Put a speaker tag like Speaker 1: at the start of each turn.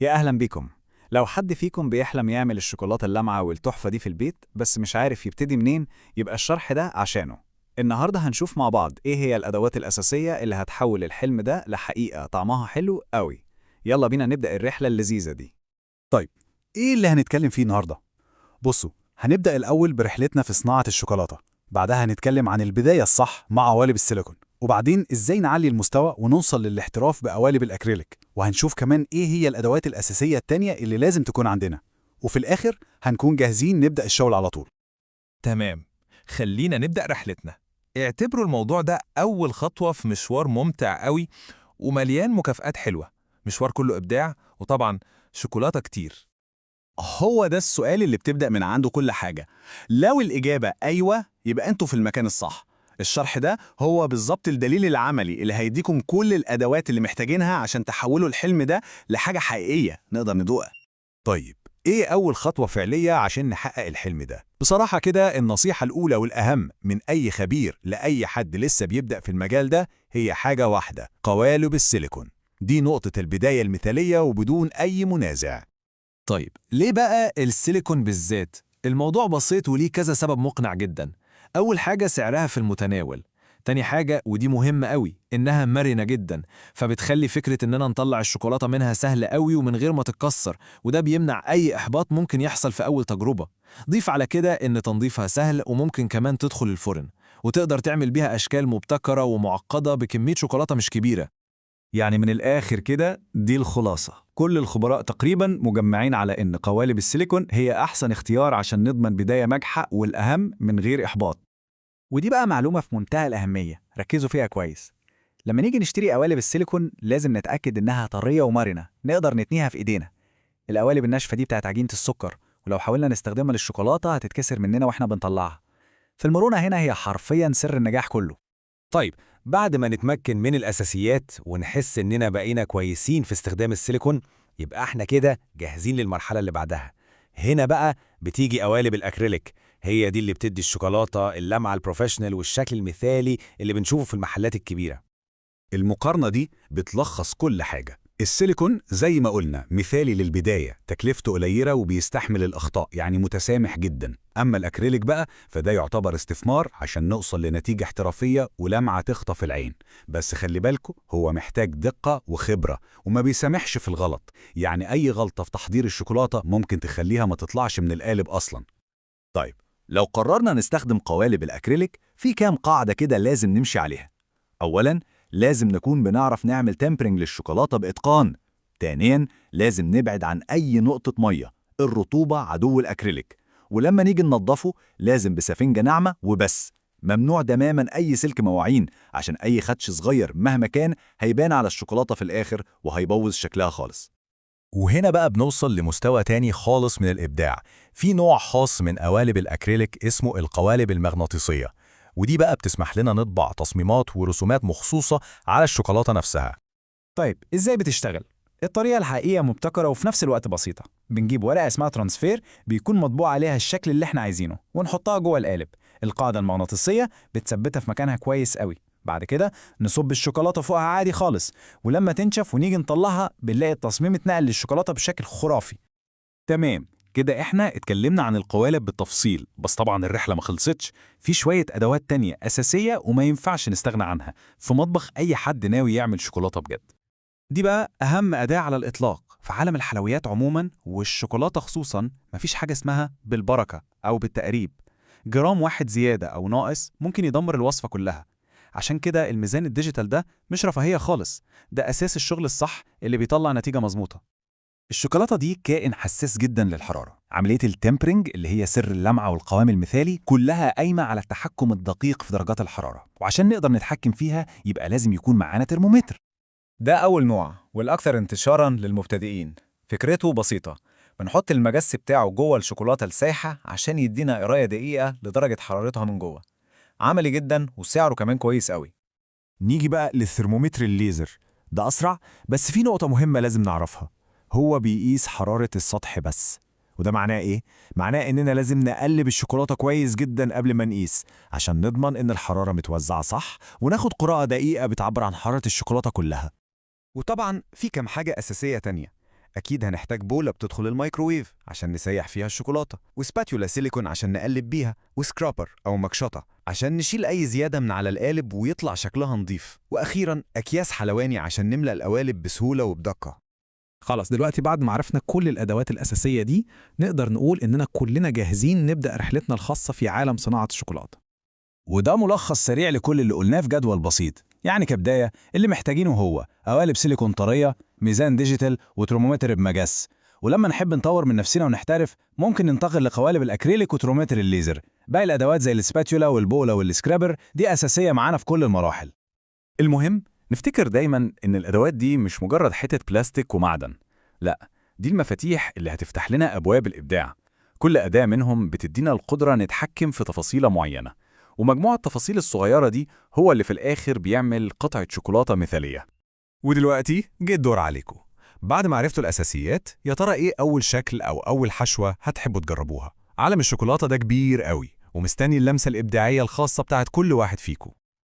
Speaker 1: يا أهلا بيكم. لو حد فيكم بيحلم يعمل الشوكولاتة اللامعة والتحفة دي في البيت بس مش عارف يبتدي منين، يبقى الشرح ده عشانه. النهاردة هنشوف مع بعض إيه هي الأدوات الأساسية اللي هتحول الحلم ده لحقيقة طعمها حلو قوي. يلا بينا نبدأ الرحلة اللذيذة دي.
Speaker 2: طيب، إيه اللي هنتكلم فيه النهاردة؟ بصوا، هنبدأ الأول برحلتنا في صناعة الشوكولاتة، بعدها هنتكلم عن البداية الصح مع قوالب السيليكون، وبعدين إزاي نعلي المستوى ونوصل للاحتراف بقوالب الأكريليك، وهنشوف كمان إيه هي الأدوات الأساسية التانية اللي لازم تكون عندنا، وفي الآخر هنكون جاهزين نبدأ الشغل على طول.
Speaker 3: تمام، خلينا نبدأ رحلتنا. اعتبروا الموضوع ده أول خطوة في مشوار ممتع قوي ومليان مكافآت حلوة، مشوار كله إبداع وطبعا شوكولاتة كتير.
Speaker 4: هو ده السؤال اللي بتبدأ من عنده كل حاجة. لو الإجابة أيوة، يبقى أنتوا في المكان الصح. الشرح ده هو بالظبط الدليل العملي اللي هيديكم كل الأدوات اللي محتاجينها عشان تحولوا الحلم ده لحاجة حقيقية نقدر ندوقها.
Speaker 5: طيب، إيه أول خطوة فعلية عشان نحقق الحلم ده؟ بصراحة كده النصيحة الأولى والأهم من أي خبير لأي حد لسه بيبدأ في المجال ده هي حاجة واحدة: قوالب السيليكون. دي نقطة البداية المثالية وبدون أي منازع.
Speaker 6: طيب، ليه بقى السيليكون بالذات؟ الموضوع بسيط وليه كذا سبب مقنع جدا. أول حاجة سعرها في المتناول. تاني حاجة، ودي مهمة قوي، إنها مرنة جدا، فبتخلي فكرة إننا نطلع الشوكولاتة منها سهلة قوي ومن غير ما تتكسر، وده بيمنع أي إحباط ممكن يحصل في أول تجربة. ضيف على كده إن تنظيفها سهل وممكن كمان تدخل الفرن، وتقدر تعمل بيها أشكال مبتكرة ومعقدة بكمية شوكولاتة مش كبيرة.
Speaker 7: يعني من الآخر كده دي الخلاصة، كل الخبراء تقريبا مجمعين على إن قوالب السيليكون هي أحسن اختيار عشان نضمن بداية ناجحة، والأهم من غير إحباط.
Speaker 1: ودي بقى معلومة في منتهى الأهمية، ركزوا فيها كويس. لما نيجي نشتري قوالب السيليكون لازم نتأكد إنها طرية ومرنة، نقدر نتنيها في إيدينا. القوالب الناشفة دي بتاعت عجينة السكر، ولو حاولنا نستخدمها للشوكولاتة هتتكسر مننا وإحنا بنطلعها. فالمرونة هنا هي حرفياً سر النجاح كله.
Speaker 8: طيب، بعد ما نتمكن من الأساسيات ونحس إننا بقينا كويسين في استخدام السيليكون، يبقى احنا كده جاهزين للمرحلة اللي بعدها. هنا بقى بتيجي قوالب الأكريليك، هي دي اللي بتدي الشوكولاتة اللمعة ال professional والشكل المثالي اللي بنشوفه في المحلات الكبيرة.
Speaker 5: المقارنة دي بتلخص كل حاجة. السيليكون زي ما قلنا مثالي للبداية، تكلفته قليلة وبيستحمل الأخطاء، يعني متسامح جدا. أما الأكريليك بقى فده يعتبر استثمار عشان نوصل لنتيجة احترافية ولمعة تخطف العين. بس خلي بالكم، هو محتاج دقة وخبرة وما بيسامحش في الغلط، يعني أي غلطة في تحضير الشوكولاتة ممكن تخليها ما تطلعش من القالب أصلا.
Speaker 4: طيب، لو قررنا نستخدم قوالب الأكريليك، في كام قاعدة كده لازم نمشي عليها. أولاً، لازم نكون بنعرف نعمل tempering للشوكولاتة بإتقان. ثانياً، لازم نبعد عن أي نقطة مية، الرطوبة عدو الأكريليك. ولما نيجي ننضفه لازم بسفنجة ناعمة وبس، ممنوع تماماً أي سلك مواعين، عشان أي خدش صغير مهما كان هيبان على الشوكولاتة في الآخر وهيبوظ شكلها خالص.
Speaker 5: وهنا بقى بنوصل لمستوى تاني خالص من الإبداع. في نوع خاص من قوالب الأكريليك اسمه القوالب المغناطيسية، ودي بقى بتسمح لنا نطبع تصميمات ورسومات مخصوصة على الشوكولاتة نفسها.
Speaker 1: طيب، إزاي بتشتغل؟ الطريقة الحقيقية مبتكرة وفي نفس الوقت بسيطة. بنجيب ورقة اسمها transfer بيكون مطبوع عليها الشكل اللي احنا عايزينه ونحطها جوه القالب. القاعدة المغناطيسية بتثبتها في مكانها كويس قوي. بعد كده نصب الشوكولاتة فوقها عادي خالص، ولما تنشف ونيجي نطلعها بنلاقي التصميم اتنقل للشوكولاتة بشكل خرافي.
Speaker 2: تمام كده احنا اتكلمنا عن القوالب بالتفصيل، بس طبعا الرحلة ما خلصتش. في شوية أدوات تانية أساسية وما ينفعش نستغنى عنها في مطبخ أي حد ناوي يعمل شوكولاتة بجد.
Speaker 1: دي بقى أهم أداة على الإطلاق في عالم الحلويات عموما والشوكولاتة خصوصا. مفيش حاجة اسمها بالبركة أو بالتقريب، جرام واحد زيادة أو ناقص ممكن يدمر الوصفة كلها. عشان كده الميزان ال digital ده مش رفاهية خالص، ده أساس الشغل الصح اللي بيطلع نتيجة مظبوطة.
Speaker 2: الشوكولاتة دي كائن حساس جدا للحرارة. عملية ال tempering اللي هي سر اللمعة والقوام المثالي كلها قايمة على التحكم الدقيق في درجات الحرارة، وعشان نقدر نتحكم فيها يبقى لازم يكون معانا ترمومتر.
Speaker 7: ده أول نوع والأكثر انتشاراً للمبتدئين. فكرته بسيطة، بنحط المجس بتاعه جوه الشوكولاتة السايحة عشان يدينا قراية دقيقة لدرجة حرارتها من جوه. عملي جداً وسعره كمان كويس قوي.
Speaker 9: نيجي بقى للثرمومتر الليزر، ده أسرع، بس في نقطة مهمة لازم نعرفها. هو بيقيس حرارة السطح بس، وده معناه إيه؟ معناه إننا لازم نقلب الشوكولاتة كويس جدا قبل ما نقيس عشان نضمن إن الحرارة متوزعة صح وناخد قراءة دقيقة بتعبر عن حرارة الشوكولاتة كلها.
Speaker 10: وطبعا في كم حاجة أساسية تانية.
Speaker 7: أكيد هنحتاج بولة بتدخل الميكروويف عشان نسيح فيها الشوكولاتة، و spatula سيليكون عشان نقلب بيها، و scraper أو مكشطة عشان نشيل أي زيادة من على القالب ويطلع شكلها نظيف، وأخيراً أكياس حلواني عشان نملأ القوالب بسهولة وبدقة.
Speaker 10: خلاص دلوقتي بعد ما عرفنا كل الأدوات الأساسية دي، نقدر نقول إننا كلنا جاهزين نبدأ رحلتنا الخاصة في عالم صناعة الشوكولاتة.
Speaker 4: وده ملخص سريع لكل اللي قلناه في جدول بسيط. يعني كبداية اللي محتاجينه هو قوالب سيليكون طرية، ميزان digital، وترمومتر بمجس. ولما نحب نطور من نفسنا ونحترف ممكن ننتقل لقوالب الأكريليك وترمومتر الليزر. باقي الأدوات زي ال spatula والبولة وال scraper دي أساسية معانا في كل المراحل.
Speaker 5: المهم نفتكر دايما إن الأدوات دي مش مجرد حتة بلاستيك ومعدن، لا، دي المفاتيح اللي هتفتح لنا أبواب الإبداع. كل أداة منهم بتدينا القدرة نتحكم في تفاصيلة معينة، ومجموع التفاصيل الصغيرة دي هو اللي في الآخر بيعمل قطعة شوكولاتة مثالية.
Speaker 8: ودلوقتي جه الدور عليكم. بعد ما عرفتوا الأساسيات، يا ترى إيه أول شكل أو أول حشوة هتحبوا تجربوها؟ عالم الشوكولاتة ده كبير قوي ومستني اللمسة الإبداعية الخاصة بتاعت كل واحد فيكم.